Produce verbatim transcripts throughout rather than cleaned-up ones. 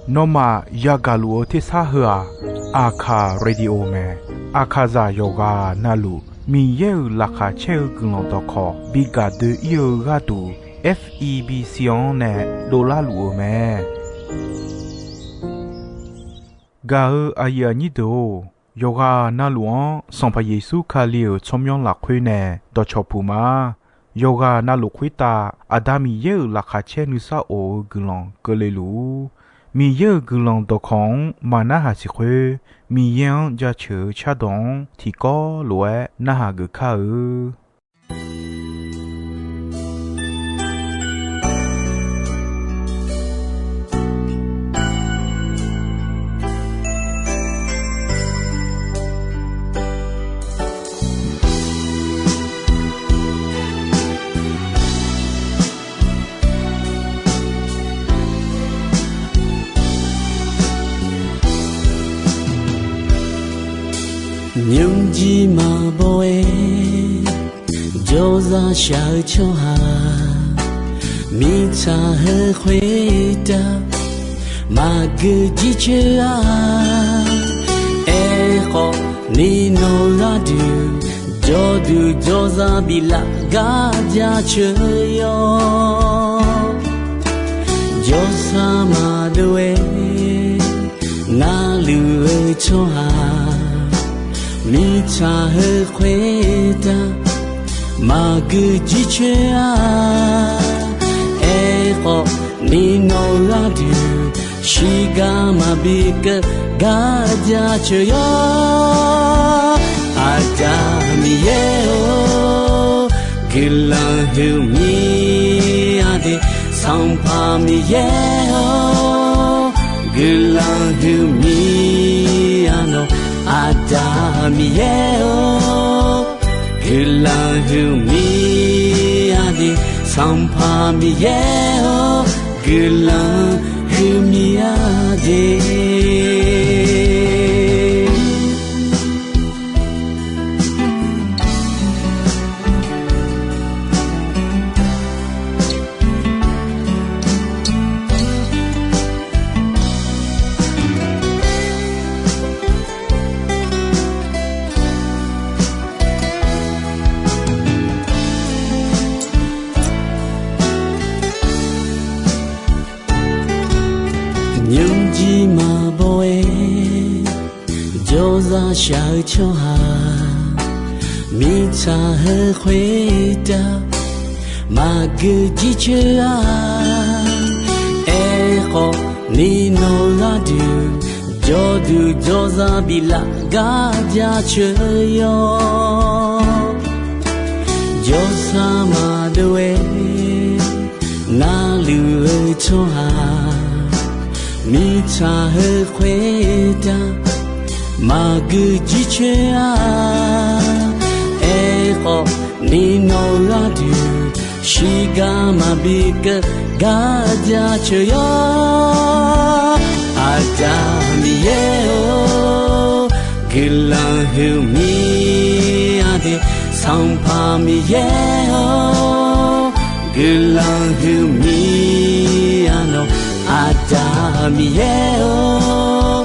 Nawmaf yagaq luf-eu tersar heu-aq, Aqkaq Radio mae. Aqkaqzaq yawqghaq navluf Miqyaer-euq laqkhaq caer-eu guiqlanq dawqkawq bi gaq doe-ir-eu gharduq, F E B C-anr nae dovlar luf-eu mae. Gaq-eu aqyuif aqnyir deuq-or, yawqghaq navluf-anr Sanqpaq Yeqsur Kali-euq tsawrmyanr lafkhoer nae dawqcawq puq ma. Yawqghaq navluf khoertav Aqda Miqyaer-euq laqkhaq caer nuisar of-eu guiqlanq keuvle luf-ur. Miqyaer-euq guiqlanq dawqkawq-anr maqnarhaq siq khoer, Miqyaer-anr jaceuq-eu cardawq-anr tiqkawv lof-aer narhaq geuf kar-eu. Nymrjir maqbaw-aer jawrzaq shaq-eu tsawrhaq, mirtsaq heu khoertav maqgeu jircoer-a. Aerkhawf, ni nawq gharduq jawrduq jawrzaq biflaf gar jaceuq yawr. Jawrsar maqdov-aer narluf-eu tsawrhaq, mirtsaq heu khoertav maqgeu jircoer-a. Aerkhawf, ni nawq gharduq shiqgar maqbi keuv gar jaceuq yawr. Aqda Miqyaer-or, guiqlanq huiqmya de. Sanqpaq Miqyaer-or, guiqlanq huiqmya nawq. Aqda Miqyaer-or, guiqlanq huiqmya de. Sanqpaq Miqyaer-or, guiqlanq huiqmya de. Nymrjir maqbaw-aer jawrzaq shaq-eu tsawrhaq, mirtsaq heu khoertav maqgeu jircoer-a. Aerkhawf, ni nawq gharduq jawrduq jawrzaq biflaf gar jaceuq yawr. Jawrsar maqdov-aer narluf-eu tsawrhaq, mirtsaq heu khoertav maqgeu jircoer-a. Aerkhawf, ni nawq gharduq shiqgar maqbi keuv gar jaceuq yawr. Aqda Miqyaer-or, guiqlanq huiqmya de. Sanqpaq Miqyaer-or, guiqlanq huiqmya nawq. Aqda Miqyaer-or,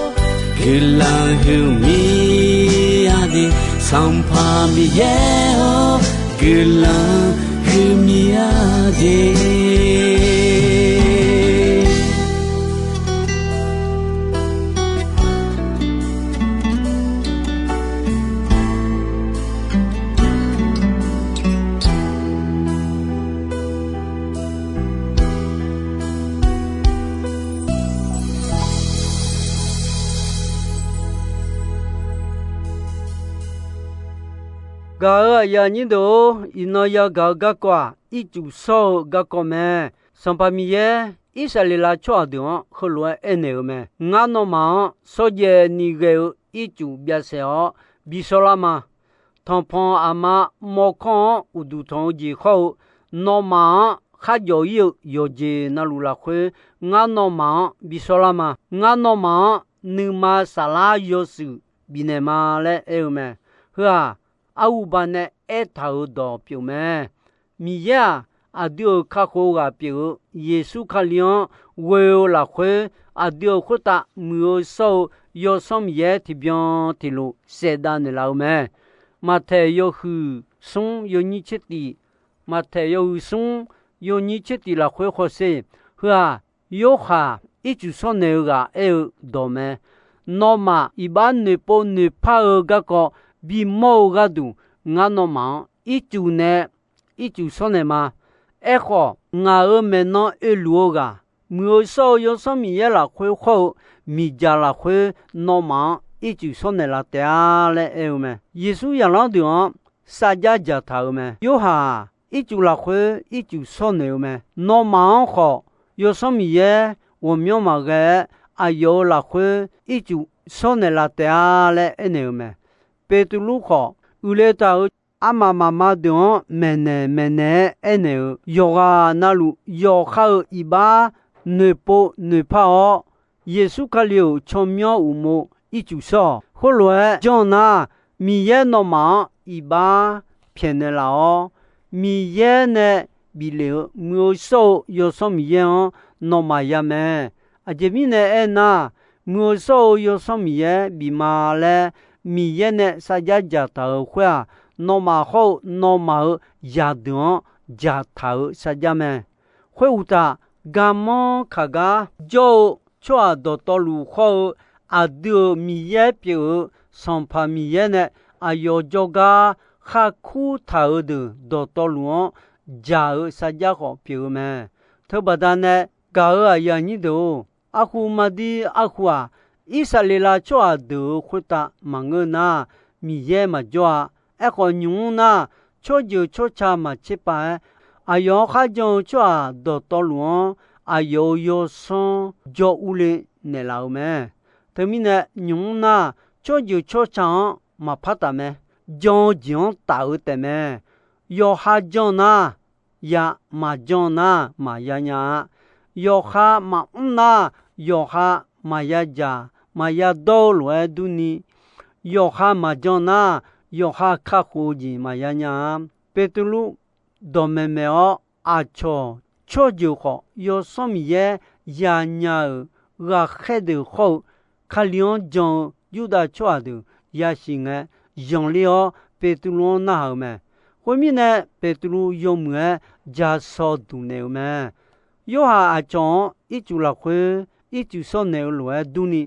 guiqlanq huiqmya de. Sanqpaq Miqyaer-or, guiqlanq huiqmya de. Gaq-euq aqyuif aqnyir deuq-or, iqnan yagaq-eu garkawv-aq, ircuf shawr-eu garkawv mae. Sanqpaq Miqyaer, Irsaqleqlav tsawrhaq deuq-anr heulof-aer aernaeq-eu mae. Ngar nawmaf-anr shawrjaev ni ghae-eu ircuf byav saef-awr bi shawrlar ma. Tanqpanq aqma mawrkawr-anr uqduq tanq-eu jeq khawr-eu, nawmaf-anr kharjawf-ir-eu yawqjeq navluf lafkhoer, ngar nawmaf-anr bi shawrlar ma. Ngar nawmaf-anr nuima saflar yawshuif bifnaeq ma laer aer-eu mae. Heu-aq, arhuba nae aertaq-euq dawq pyeuf mae. Miqyaer-aq, aqdui-euq kakhof-eu ghaq pyeuf-eu Yeqsur Kali-anr ghoe-eu lafkhoer, aqdui-euq khoertav muiq-eu shawr-eu Yawsanr Miqyaer tiqbyan tiqlof saevdav naeqlaf-eu mae. Maqtaeq yawhuiq smr yawnyir tser tif, Maqtaeq yawhuiq smr yawnyir tser tif lafkhoer hawsher, heu-aq, Yorhaq ircuf shawrnaeq-eu ghaq aer-eu dawq mae. Nawmaf iqbax noeqpov noeqpar-eu garkawv bimawr-eu gharduq, ngar nawmaf-anr ircuf nae ircuf shawrnaeq ma. Aerkhawf, ngaq-euq maeqnan oeluf-eu ghaq, muiq-eu shawr-eu Yawsanr Miqyaer lafkhoer khawr-eu miqdzaq lafkhoer nawmaf-anr ircuf shawrnaeq laf taef-a laer aer-eu mae. Yeqsur zaqlanr deuq-anr sarjax dzaqtaq-euq mae. Yorhaq-aq, ircuf lafkhoer ircuf shawrnaeq-eu mae. Nawmaf-anr khawf, Yawsanr Miqyaer ghawqmyanr maqghae-aer, aqyawf-euq lafkhoer ircuf shawrnaeq laf taef-a laer aernaeq-euq mae. Beqtuvluv khawf, uiqle taq-euq armaf mafma deuq-anr maeqnaeq maeqnaeq-aer aernaeq-eu, yawqghaq navluf yawqha-euq iqbax noeqpov noeqpar-awr, Yeqsur Kali-euq tsawrmyanr uqmov ircuf shawr-awq. Khoerlof-aer janr nar, Miqyaer nawmaf-anr iqbax pyaeqnaeq laf-awr, Miqyaer nae bif lef-eu muiq-eu shawr-eu Yawsanr Miqyaer-anr nawmaf ya mae. Aqjeq mirnae aernar, muiq-eu shawr-eu Yawsanr Miqyaer bif ma laer Miqyaer nae sarjax dzaqtaq-euq khoer-aq, nawmaf hawr-eu nawmaf-euq zaqdeuq-anr dzaqtaq-euq sarjax mae. Khoeruqtaf, garmanr kaq gar jawr-eu tsawrhaq dawqtawvluf khawr-eu aqdui-euq Miqyaer pyeuf-eu Sanqpaq Miqyaer nae aqyawf jawrgar kharkur taq-euq deuq dawqtawvluf-anr dzaq-eu sarjax khawf pyeuf-eu mae. Teubaqda nae gaq-euq aqyuif aqnyir deuq-or, arhu maqdir arhu-aq, Irsaqleqlav tsawrhaq deuq-euq khoertav maqngeur nar, Miqyaer maqjawr-a. Aerkhawf, nymq mr nar, tsawrjeuq tsawrca maqtser pav-aer, aqyawf-anr kharjan-eu tsawrhaq dawqtawvluf-anr aqyawf-euq yawsanr jawr urle naeqlaf-euq mae. Teumirnae, nymq mr nar, tsawrjeuq tsawrca-anr maqpar taf mae. Jan-eu jeq-anr taf-eu taefmae. Yawqha jan nar, ya, maqjan nar maqya nya-a. Yawqha maqmr nar, yawqha maqya dzaq maqya dawr-eu lof-aer durni, yawqha maqjan nar, yawqha kakhof-eu jeq maqya nya-a. Beqtuvluv dawqmaeq maeq-awr, aqcawq tsawrjeuq khawf Yawsanr Miqyaer yanya-euq ghaqkhaer deuq khawr-eu Kali-anr jan-eu Yurdav tsawrhaq deuq yasiq ngae, zanqler-awr Beqtuvluv-anr narhaq-euq mae. Khoermirnae, Beqtuvluv yawmuiq-aer ja shaw duq naeq-euq mae. Yorhaq aqcawq-anr ircuf lafkhoer ircuf shawr naeq-eu lof-aer durni,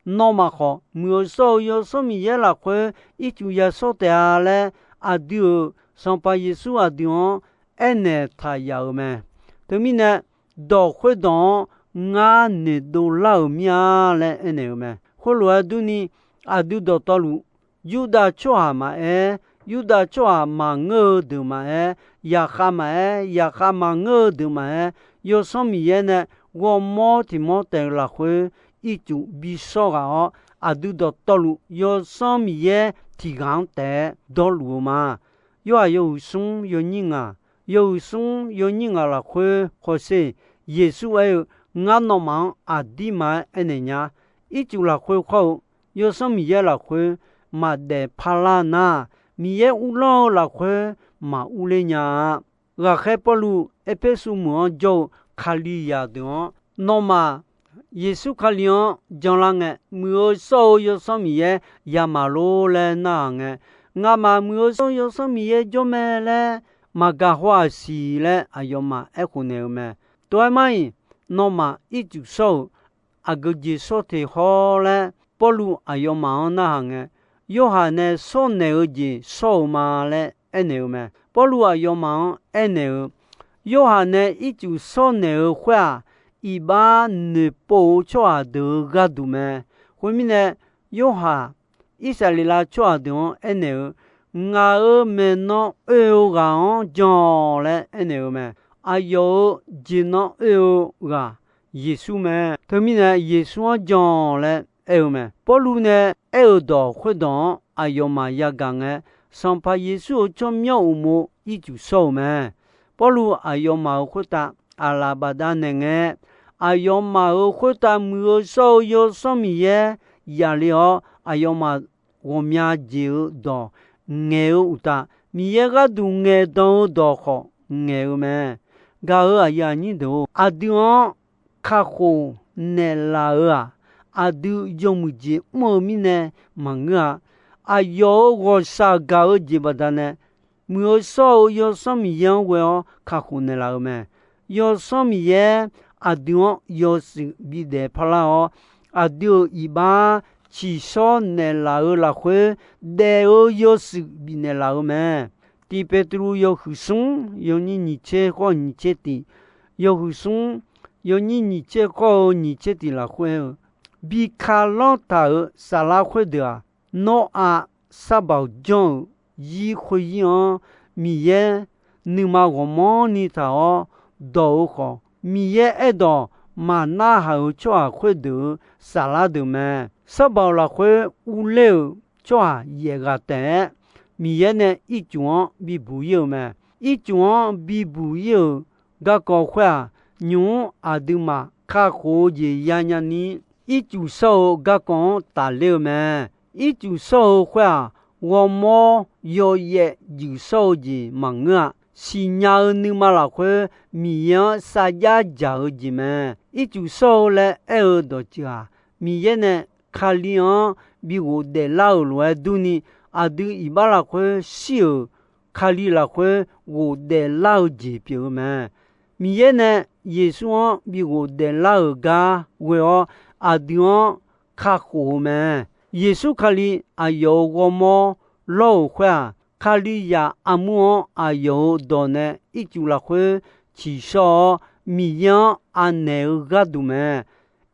nawmaf khawf muiq-eu shawr-eu Yawsanr Miqyaer lafkhoer ircuf ya shawr taef-a laer, aqdui-euq Sanqpaq Yeqsur aqdui-anr aernaeq taq yaf-euq mae. Teumirnae, dawq khoerdawq-anr ngar noeqdov lar-euq mir-a laer aernaeq-euq mae. Khoerlof-aer durni, aqdui dawqtawvluf, Yurdav tsawrhaq maqaer, Yurdav tsawrhaq maqngeur-eu deuq maqaer, yaqkhav maqaer, yaqkhav maqngeur-eu deuq maqaer, Yawsanr Miqyaer nae ghawrmawr tiq mawr taef-eu lafkhoer ircuf bi shawr ghaq-awr, aqdui dawqtawvluf Yawsanr Miqyaer tiq ghaq-anr taef-aer dawrluf-eu ma. Yorhaq yawhuiq smr yawnyir ngaq, yawhuiq smr yawnyir ngaq lafkhoer hawsher, Yeqsur aer-eu, Ngar nawmaf-anr aqdirma-aer aernaeq nya. Ircuf lafkhoer khawr-eu Yawsanr Miqyaer lafkhoer maqdaef parlar nar, Miqyaer uvlanr-eu lafkhoer maqurler nya-a. Ghaqkhaer Pawrluv Erpersu meuq-anr jawr-eu Kalizaq deuq-anr, nawmaf Yeqsur Kali-anr janlar ngae, muiq-eu shawr-eu Yawsanr Miqyaer yamaf lor laer narhaq ngae, ngamaf muiq-eu shawr-eu Yawsanr Miqyaer jawr mae laer maqgaq haw-aq siq laer aqyawfmaf aerkhof naeq-eu mae. Tov-aer mar-iq, nawmaf ircuf shawr-euq aqgeu jeq shawr teq hawr laer Pawrluv aqyawfmaf-anr narhaq ngae, Yorhaq nae shawrnaeq-eu jeq shawr-euq ma laer aernaeq-eu mae. Pawrluv aqyawfmaf-anr aernaeq-eu, Yorhaq nae ircuf shawrnaeq-eu khoer-aq, iqbax noeqpov-eu tsawrhaq deuq-euq gharduq mae. Khoermirnae, Yorhaq Irsaqleqlav tsawrhaq deuq-anr aernaeq-eu, Ngaq-euq maeqnan oe-eu ghaq-anr jan-awq laer aernaeq-eu mae. Aqyawf-euq jeqnan oe-eu ghaq Yeqsur mae. Teumirnae, Yeqsur-anr jan-awq laer aer-eu mae. Pawrluv nae aer-euq dawq khoerdawq-anr aqyawfmaf yagaq ngae, Sanqpaq Yeqsur-euq tsawrmyanr uqmov ircuf shawr-euq mae. Pawrluv aqyawfmaf-euq khoertav aqlaf bafdav naeq ngae, aqyawfmaf-euq khoertav muiq-eu shawr-eu Yawsanr Miqyaer yaf le-awr, aqyawfmaf ghawqmya jeq-euq dawq ngaeq-eu uqtaf, Miqyaer gharduq ngaeqdan-eu dawq khawf ngaeq-eu mae. Gaq-euq aqyuif aqnyir deuq-or, aqdui-anr kakhof naeqlaf-euq-aq, aqdui yawmuiq jeq mr-eu mirnae maqngeur-a. Aqyawf-euq ghawqshaq gaq-eu jeq baqdanae, Muiq-eu shawr-eu Yawsanr Miqyaer-anr ghoe-awr kakhof naeqlaf-euq mae. Yawsanr Miqyaer aqdui-anr yawshuif bidaef parlar-awr, aqdui-euq iqbax tsiqshawr naeqlaf-eu lafkhoer daef-eu yawshuif bifnaeq laf-eu mae. Tiq Petru yawhuiq smr yawnyir nyiq tser khawr nyiq tser tiq, yawhuiq smr yawnyir nyiq tser khawr-eu nyiq tser tiq lafkhoer-eu, bi ka lanr taq-euq saflar khoerdeuq-aq, Nawrav sarbawq janr-euq zir khoeryir-anr Miqyaer nuima ghawqmanrni taq-awr dawq-eu khawf, Miqyaer aerdawq maqnarhaq-euq tsawrhaq khoerdeuq-euq saflar deuq mae. Sarbawq lafkhoer urler-euq tsawrhaq yaef ghaq taef-aer, Miqyaer nae ircuf-anr bibuq ir-euq mae. Ircuf-anr bibuq ir-euq garkawv khoer-aq, nymq-mr aqduimaf kakhof-eu jeq yanya ni, ircuf shawr-eu garkawv-anr tafler-eu mae. Ircuf shawr-eu khoer-aq, ghawrmawr yawyaev juif shawr-eu jeq maqngeur-a. Siqnya-eu nuima lafkhoer Miqyaer-anr sarjax dzaq-eu jeq mae. Ircuf shawr-eu laer aer-eu dawqtsuif-aq, Miqyaer nae Kali-anr bi ghofdaef lar-euq lof-aer durni, aqdui iqbax lafkhoer shir-euq Kali lafkhoer ghofdaef lar-eu jeq pyeuf-eu mae. Miqyaer nae Yeqsur-anr bi ghofdaef lar-euq gar ghoe-awr, aqdui-anr kakhof-eu mae. Yeqsur Kali aqyawf-euq ghawrmawr lawr-euq khoer-aq, Kalizaq armur-anr aqyawf-euq dawq nae ircuf lafkhoer tsiqshawr-awr, Miqyaer-anr anaeq-eu gharduq mae.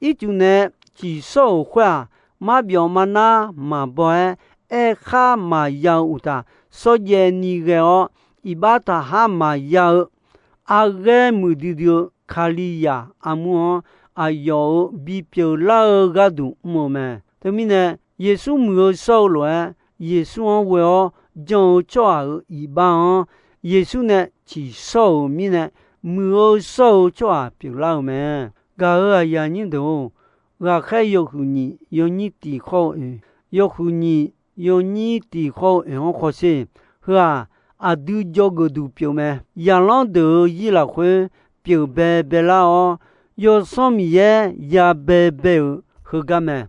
Ircuf nae tsiqshawr-euq khoer-aq, marbyawf marnar maqbaw-aer, aerkhar maqya-eu uqtaf, shawrjaev ni ghae-awr, iqbax taqhar maqya-eu arghaer muiqdui dui-eu Kalizaq armur-anr aqyawf-euq bipyeuf lar-eu gharduq mr-eu mae. Teumirnae, Yeqsur muiq-eu shawr-eu lof-aer, Yeqsur-anr ghoe-awr jan-eu tsawrhaq-euq iqbax-anr, Yeqsur nae tsiqshawr-euq mirnae, muiq-eu shawr-eu tsawrhaq pyeuflar-euq mae. Gaq-euq aqyuif aqnyir deuq-or, Ghaqkhaer yawhuiq nyiq yawnyir tiq khawr-eu oeq, yawhuiq nyiq yawnyir tiq khawr-eu oeq-anr khawsher. Heu-aq, aqdui dzawgeuf duq pyeuf mae. Zaqlanr deuq-euq zir lafkhoer pyeuf bae baelar-awr, Yawsanr Miqyaer ya bae bae-euq heugar mae.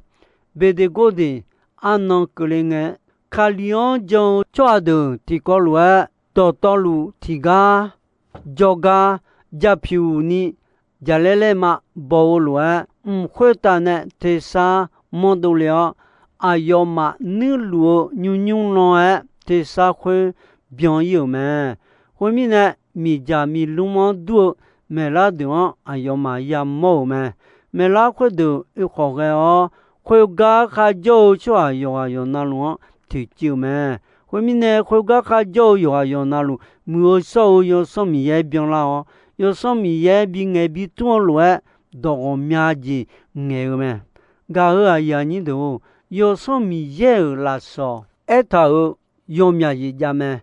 Beqdeqgordeq arnan keuvle ngae, Kali-anr jan-eu tsawrhaq deuq tiqkawv lof-aer, dawqtawvluf tiqgar jawrgar japyuq ni jaqlaer laer ma baw-eu lof-aer, mq khoertav nae tersar manrdov le-awr, aqyawfmaf nuirluf-eu nymr nymr lan-aer tersar khoer byan ir-euq mae. Khoermirnae, miqdzaq miqlmr-anr dur-eu maeqlar deuq-anr aqyawfmaf yamawr-euq mae. Maeqlar khoerdeuq oekhawf ghae-awr, khoergar kharjawr-eu tsawrhaq yawqghaq yawqnavluf-anr toeqciv-eu mae. Khoermirnae, khoergar kharjawr-eu yawqghaq yawqnavluf, muiq-eu shawr-eu Yawsanr Miqyaer byanlar-awr, Yawsanr Miqyaer bingaeq bitmr-eu lof-aer, dawq ghawqmya jeq ngaeq-eu mae. Gaq-euq aqyuif aqnyir deuq-or, Yawsanr Miqyaer-euq lafsawq aertaq-euq yawmyaq jeq jav mae.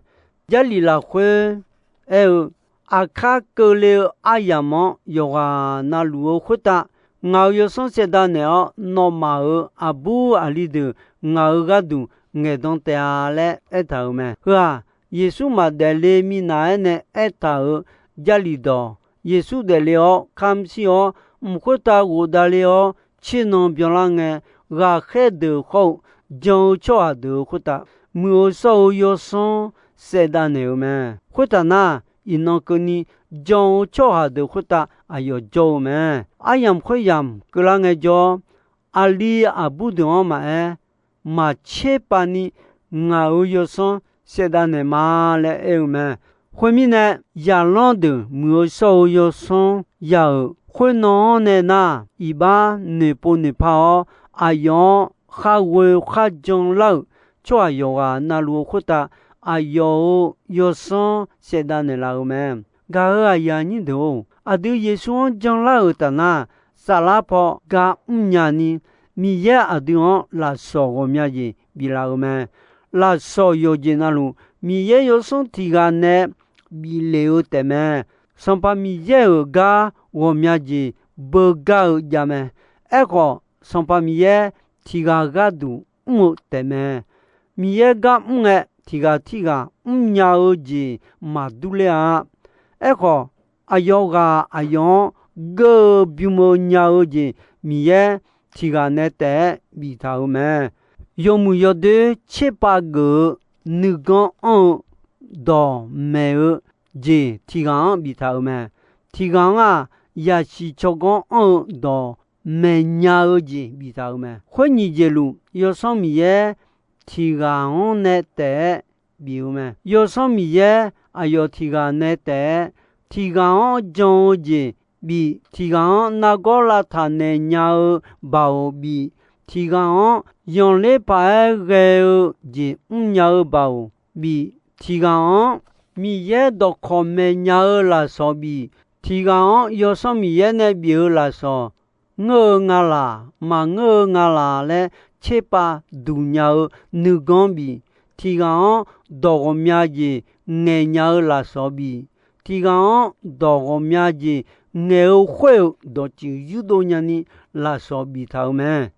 Jarlif lafkhoer aer-eu, aqkar keuvle-eu aryamq-anr yawqghaq navluf-eu khoertav, ngaq-euq Yawsanr saevdav naeq-awr, nawmaf-euq aqbur aqli deuq ngaq-euq gharduq ngaeqdan taef-a laer aertaq-euq mae. Heu-aq, Yeqsur maqdaef le minav-aer nae aertaq-euq Jarlif dawq, Yeqsur daefle-awr kamq shir-awr, mq khoertav ghofdav le-awr tsernan byanlar ngae, ghaqkhaer deuq khawr-eu jan-eu tsawrhaq deuq-euq khoertav, muiq-eu shawr-eu Yawsanr saevdav naeq-euq mae. Khoertaq nar, iqnan keuvni jan-eu tsawrhaq deuq khoertav aqyawf jawr-eu mae. Aryamq khoeryamq keuvlar ngaejawr, aqli aqbur deuq-anr maqaer, maqtser pavni ngaq-euq Yawsanr saevdav naeqma laer aer-eu mae. Khoermirnae, zaqlanr deuq muiq-eu shawr-eu Yawsanr ya-euq khoernan-anr nae nar, iqbax noeqpov noeqpar-awr, aqyawf-anr khar ghoe khar janlar-euq tsawrhaq yawqghaq navluf-eu khoertav, aqyawf-euq Yawsanr saevdav naeqlaf-euq mae. Gaq-euq aqyuif aqnyir deuq-or, aqdui Yeqsur-anr janlar-euq taf nar, saflar paw gar mrnya ni, Miqyaer aqdui-anr lafsawq ghawqmya jeq biflaf-euq mae. Lafsawq yawqjeq navluf, Miqyaer Yawsanr tiq ghaq nae biflef-eu taefmae. Sanqpaq Miqyaer-euq gar ghawqmya jeq beugar-eu javmae. Aerkhawf, Sanqpaq Miqyaer tiq ghaq gharduq mr-eu taefmae. Miqyaer gar mr ngae, tiq ghaq tirghaq mrnya-eu jeq maqdur ler-a. Aerkhawf, aqyawf ghaq aqyawf-anr geur-eu bym-eu nya-eu jeq Miqyaer tiq ghaq nae taef-aer biftaq-euq mae. Yawmuiq yawdoer tserpav geuf-eu nuiganr anr-eu dawq maeq-eu jeq tiq ghaq-anr biftaq-euq mae. Tiq ghaq-anr-aq, yaqsiq tsawrganr anr-eu dawq maeq nya-eu jeq biftaq-euq mae. Khoer nyiq jeq luf, Yawsanr Miqyaer tiq ghaq-anr nae taef-aer bif-eu mae. Yawsanr Miqyaer aqyawf tiq ghaq nae taef-aer, tiq ghaq-anr jan-eu jeq bif, tiq ghaq-anr nargawr lavtaq naeq nya-eu baoq bif, tiq ghaq-anr zanqler paq-aer ghae-eu jeq mrnya-eu baoq bif, tiq ghaq-anr Miqyaer dawqkawq maeqnya-eu lafsawq bif, tiq ghaq-anr Yawsanr Miqyaer nae bif-eu lafsawq ngeur-eu nga laq, maqngeur-eu nga laq laer tserpav duq nya-eu nuiganr bif, tiq ghaq-anr dawq ghawqmya jeq ngaeq nya-eu lafsawq bif, tiq ghaq-anr dawq ghawqmya jeq ngaeq-eu khoer-euq dawqtsuif yurdov nyani lafsawq biftaq-euq mae.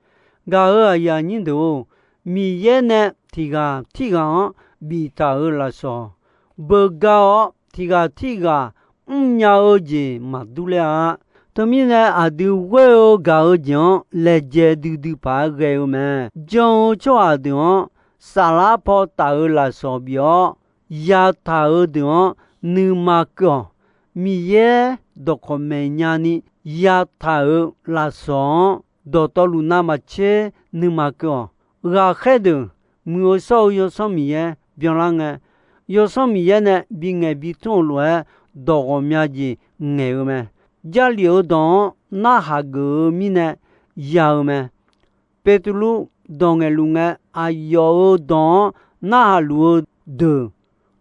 Gaq-euq aqyuif aqnyir deuq-or, Miqyaer nae tiq ghaq tirghaq-anr biftaq-euq lafsawq beugar-awr, tiq ghaq tirghaq mrnya-eu jeq maqdur ler-a. Teumirnae, aqdui ghoer-eu gaq-eu jeq-anr laejae duidui paq-aer ghae-eu mae. Jan-eu tsawrhaq deuq-anr saflar paw taf-eu lafsawq bif-awr, yataq-eu deuq-anr nuima keuv-awq. Miqyaer dawqkawq maeqnya ni yataq-euq lafsawq-anr dawqtawvluf navmaqtser nuima keuv-awq. Ghaqkhaer deuq muiq-eu shawr-eu Yawsanr Miqyaer byanlar ngae, Yawsanr Miqyaer nae bingaeq bitmr-eu lof-aer dawq ghawqmya jeq ngaeq-eu mae. Jarlif-eu dawq-anr narhaq geuf-eu mirnae ya-eu mae. Beqtuvluv dawq ngaeqluf ngae, aqyawf-euq dawq-anr narhaq luf-eu deuq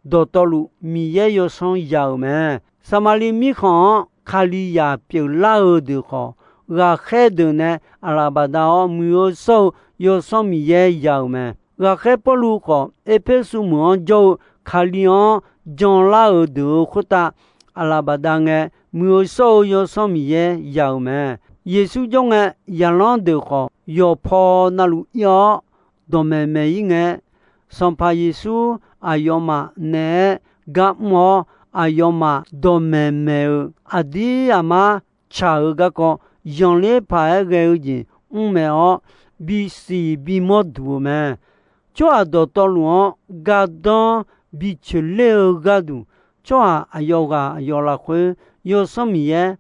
dawqtawvluf Miqyaer Yawsanr ya-euq mae. Saqmaqliv mirkhanq-anr Kalizaq pyeuflar-eu deuq khawf, ghaqkhaer deuq nae aqlaf bafdav-awr muiq-eu shawr-eu Yawsanr Miqyaer ya-euq mae. Ghaqkhaer Pawrluv khawf, Erpersu meuq-anr jawr-eu Kali-anr janlar-euq deuq-euq khoertav aqlaf bafdav ngae, muiq-eu shawr-eu Yawsanr Miqyaer ya-euq mae. Yeqsur jawr ngae, zaqlanr deuq khawf yawqpaw navluf ir-awr dawqmaeq maeq-ir ngae, Sanqpaq Yeqsur aqyawfmaf naeq-aer gar mr-awr, aqyawfmaf dawqmaeq maeq-euq aqdir aqmar tsaq-eu garkawv zanqler paq-aer ghae-eu jeq mr maeq-awr, bisiq bimawr duq-euq mae. Tsawrhaq dawqtawvluf-anr gardanr bi coeqler-eu gharduq, tsawrhaq aqyawf ghaq aqyawf lafkhoer Yawsanr Miqyaer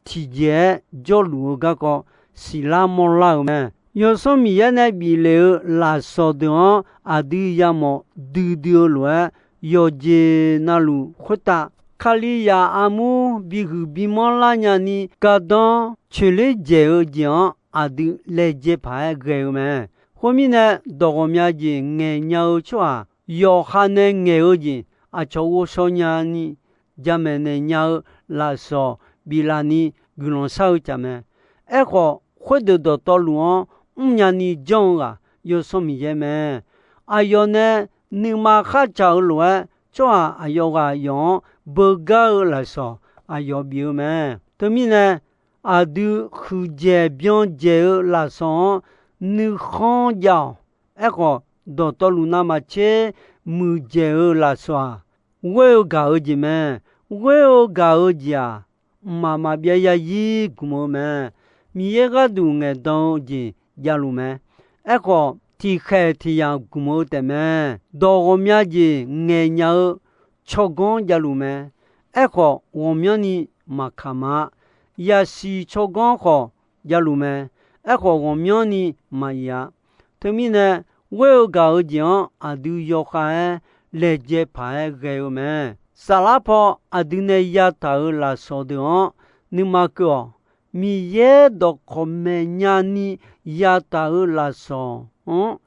tiqjeq-aer jawrluf-eu garkawv siqlar mawrlar-euq mae. Yawsanr Miqyaer nae bif lef-eu lafsawq deuq-anr aqdui yamawf duidui-eu lof-aer, yawqjeq navluf khoertav Kalizaq armur bihuiq bimanr lar nyani gardanr coeqler dzaeq-eu jeq-anr aqdui laejae paq-aer ghae-eu mae. Khoermirnae, dawq ghawqmya jeq ngaeqnya-eu tsawrhaq yawqha nae ngaeq-eu jeq aqcawq ghovshaw nyani jamaeq naeq nya-eu lafsawq biflaf ni guiqlanq shar-eu taf mae. Aerkhawf, khoerdeuq dawqtawvluf-anr mrnya ni janr-eu ghaq Yawsanr Miqyaer mae. Aqyawf nae nuima khartsaq-eu lof-aer, tsawrhaq aqyawf ghaq yawf-anr beugar-eu lafsawq aqyawf bif-eu mae. Teumirnae, aqdui huiqdzaeq byan dzaeq-eu lafsawq-anr nuikhanr jav-awq. Aerkhawf, dawqtawvluf navmaqtser muiqdzaeq-eu lafsawq-aq, ghoer-eu gaq-eu jeq mae. Ghoer-eu gaq-eu jeq-aq, mqmaq maqbyav zarzir gmq-eu mae. Miqyaer gharduq ngaeqdan-eu jeq javluf mae. Aerkhawf, tiqkhaeq tiqyamq gmq-eu taefmae. Dawq ghawqmya jeq ngaeqnya-eu tsawrganr javluf mae. Aerkhawf, ghawqmyanrni maqkaq ma. Yasiq tsawrganr khawf javluf mae. Aerkhawf, ghawqmyanrni maqif-a. Teumirnae, ghoer-eu gaq-eu jeq-anr aqdui yawkhav-aer laejae paq-aer ghae-eu mae. Saflar paw aqdui nae yataq-euq lafsawq deuq-anr nuima keuv-awq. Miqyaer dawqkawq maeqnya ni yataq-euq lafsawq-anr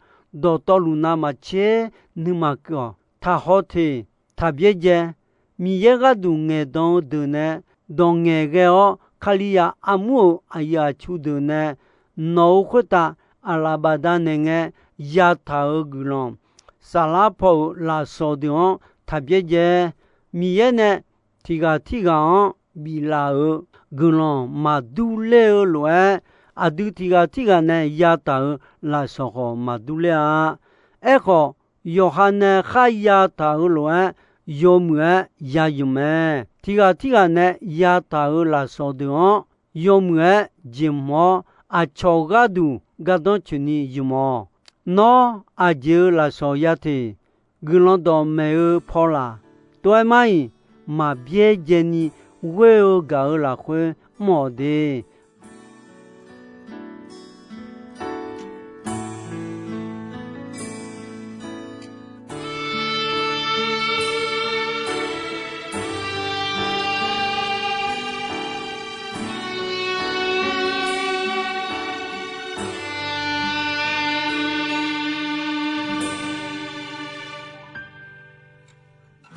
dawqtawvluf navmaqtser nuima keuv-awq. Taqhaw teq, taq byaerdzae. Miqyaer gharduq ngaeqdan-eu deuq nae dawq ngaeqghae-awr, Kalizaq armur-euq aqyuif aqtsu deuq nae nawq-euq khoertav aqlaf bafdav naeqngae yataq-euq guiqlanq, saflar paw-euq lafsawq deuq-anr taq byaerdzae. Miqyaer nae tiqghaq tirghaq-anr biflaf-euq guiqlanq maqdur ler-eu lof-aer, aqdui tiqghaq tirghaq nae yataq-euq lafsawq khawf maqdur ler-a. Aerkhawf, yawqha nae kharya taq-euq lof-aer, yawmuiq-aer ya ymq mae. Tiqghaq tirghaq nae yataq-euq lafsawq deuq-anr yawmuiq-aer jeqhmq-awr, aqcawq gharduq gardanr coeqni ymq-awq. Nawr aqjeq-euq lafsawq ya teq, guiqlanq dawqmaeq-eu pawlaq, tov-aer mar-iq, maqbyaer jaeni ghoer-eu gaq-euq lafkhoer mr-awq de.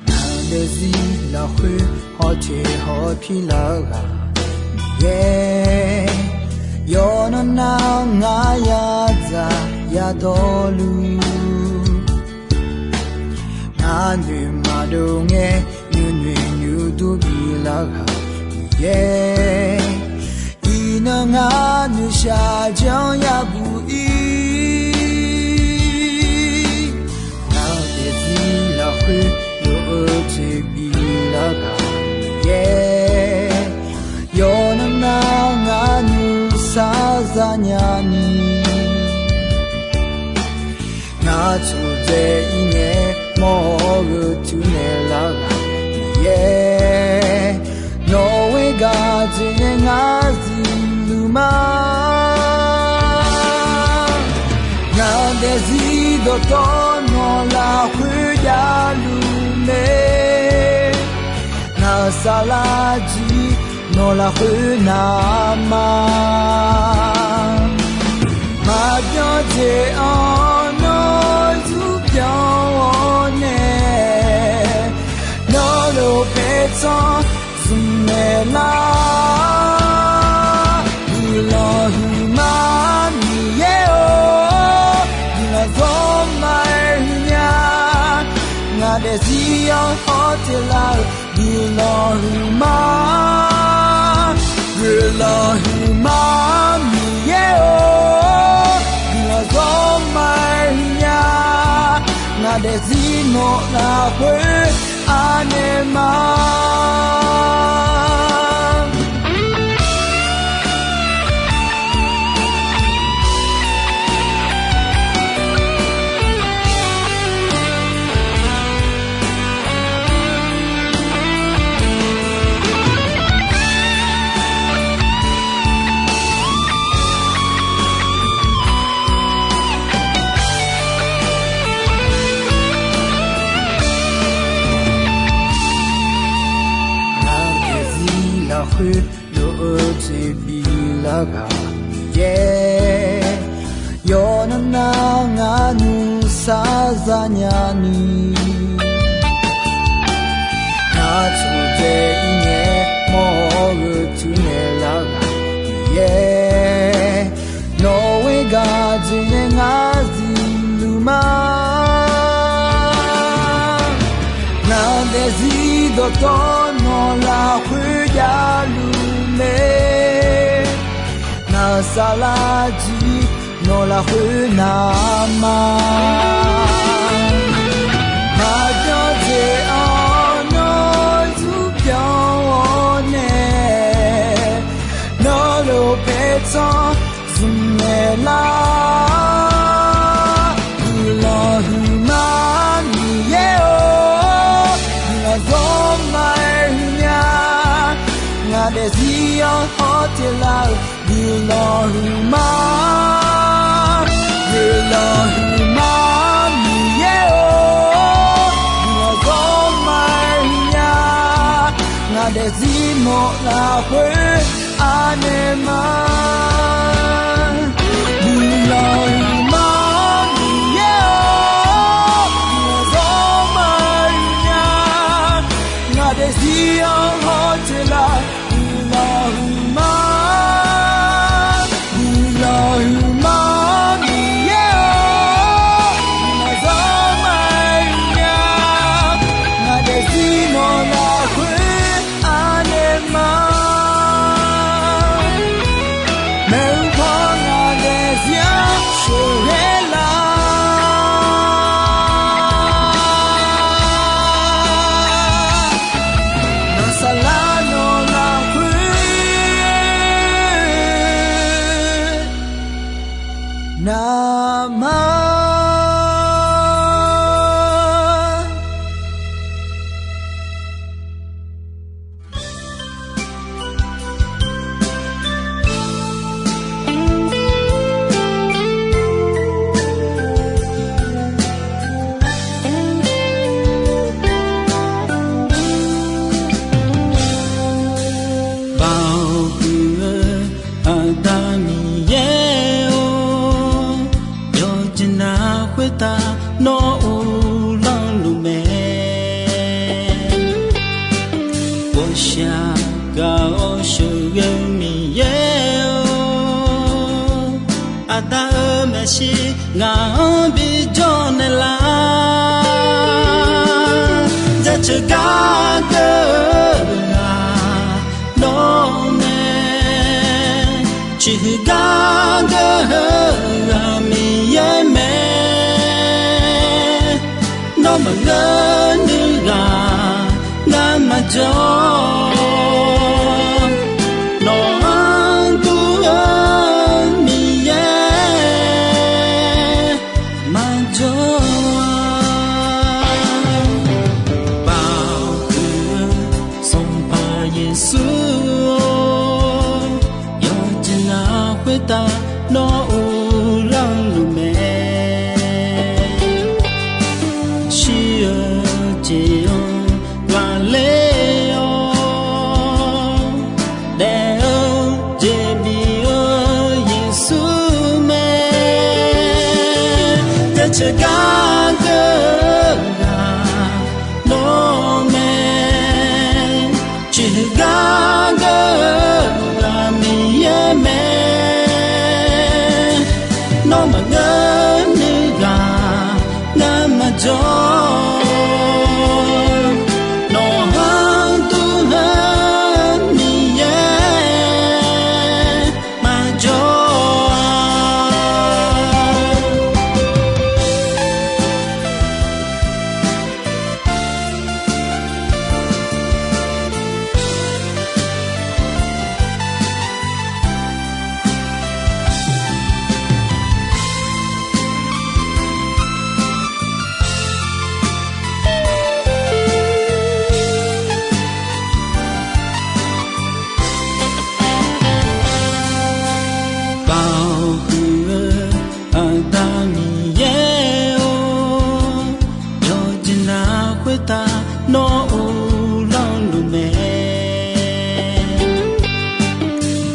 Ngaq daefzir lafkhoer hawteq hawpir lar-eu ghaq Miqyaer, yawqnan nar ngar yadzaq yadawrluf, ngar noeqmaqdov ngae nuinoeq nuidur bilar ghaq Miqyaer, iqnan ngar noeqshaq janr yabuq ir. Ngaq daefzir lafkhoer lof-eu toeqbif lar ghaq Miqyaer, yawqnan nar ngar nuisar zanya ni, ngar tsofdzae ir ngae mawr-eu tuinaeq lar ghaq Miqyaer, nawq-eu gaq dzoeqnae ngar zifluf ma. Ngaq daefzir dawqtawv nawq lafkhoer javluf mae. Ngaq saflar jir nawq lafkhoer navma, maqbyan jeq-anr nawr zurbyan-awr nae, nawr lof paertsanr zmqnaeq lar. Guiqlanq huiqma Miqyaer-or, guiqlanq zawrma-aer huiqnya. Ngaq daefzir-anr hawteq lar-eu guiqlanq huiqma. Guiqlanq huiqma Miqyaer-or, guiqlanq zawrma-aer huiqnya. Ngaq daefzir nawq lafkhoer anaeq ma. Ngaq daefzir lafkhoer lof-eu toeqbif lar ghaq Miqyaer, yawqnan nar ngar nuisar zanya ni, ngar tsofdzae ir ngae mawr-eu tuinaeq lar ghaq Miqyaer, nawq-eu gaq dzoeqnae ngar zifluf ma. Ngaq daefzir dawqtawv nawq lafkhoer javluf mae. Ngaq saflar jir nawq lafkhoer navma, maqbyan jeq-anr nawr zurbyan-awr nae, nawr lof paertsanr zmqnaeq lar. Guiqlanq huiqma Miqyaer-or, guiqlanq zawrma-aer huiqnya. Ngaq daefzir-anr hawteq lar-eu guiqlanq huiqma. Guiqlanq huiqma Miqyaer-or, guiqlanq zawrma-aer huiqnya. Ngaq daefzir nawq lafkhoer anaeq ma. Guiqlanq huiqma Miqyaer-or, guiqlanq zawrma-aer huiqnya. Ngaq daefzir-anr hawteq lar guiqlanq huiqma. Guiqlanq huiqma Miqyaer-or, guiqlanq zawrma-aer huiqnya. Ngaq daefzir nawq lafkhoer anaeq ma. Aqda-euq maeqshi ngaq-anr bijawr naeqlaf. Jaceuq gar geur-eu ghaq nawr mae. Ciqhuiq gar geur-eu ghaq Miqyaer mae. Nawr maqngeur nuiv ghaq ngar maqjawr. Nawq-anr dur-eu Miqyaer maqjawr-a. Baoq huiq-eu Sanqpaq Yeqsur-or, yawqjeq navluf khoertav nawr uvlanr luf mae. Shir-eu jeq-anr ghaqler-awr, daef-eu jeq bif-eu Yeqsur mae. Jaceuq gar geur-eu ghaq nawr mae. Ciqhuiq gar geur-eu ghaq Miqyaer mae. Nawr maqngeur nuiv ghaq ngar maqjawr. Nawq-anr dur-eu Miqyaer maqjawr-a. Baoq huiq-eu Aqda Miqyaer-or, yawqjeq navluf khoertav nawr uvlanr luf mae.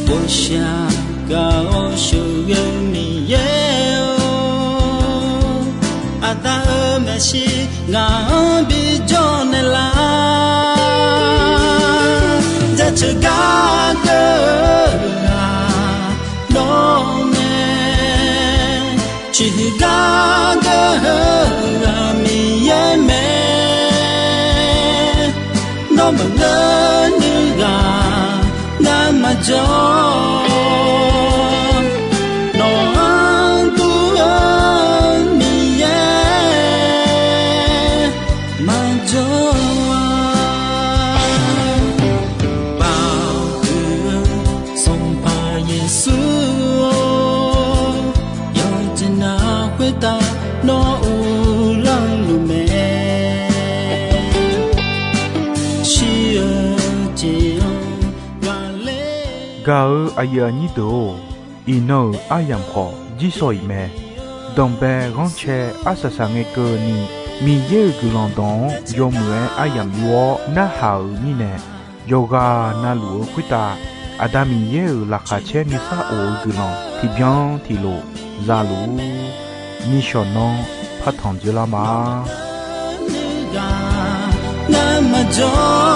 Bof shaq gaq-awr sheuqghae-eu Miqyaer-or, Aqda-euq maeqshi ngaq-anr bijawr naeqlaf. Jaceuq gar geur-eu ghaq nawr mae. Ciqhuiq gar geur-eu ghaq Miqyaer mae. Nawr maqngeur nuiv ghaq ngar maqjawr. Nawq-anr dur-eu Miqyaer maqjawr-a. Baoq huiq-eu Sanqpaq Yeqsur-or, yawqjeq navluf khoertav nawr uvlanr luf mae. Shir-eu jeq-anr ghaqler. Gaq-eu aqyuif aqnyir deuq-or, iqnan-euq aryamq khawf jirsawq iq mae. Danqbae ghanrcae arsaq saq ngae keuvni, Miqyaer-euq guiqlanq dawq-anr yawmuiq-aer aryamq yur-awr narhaq-euq mirnae, yawqghaq navluf-eu khoertav Aqda Miqyaer-euq laqkhaq caer nuisar of-eu guiqlanq tiqbyan tiqlof zaluf-ur. Nishawq nanr partanq dzoerlar ma. Ngar maqjawr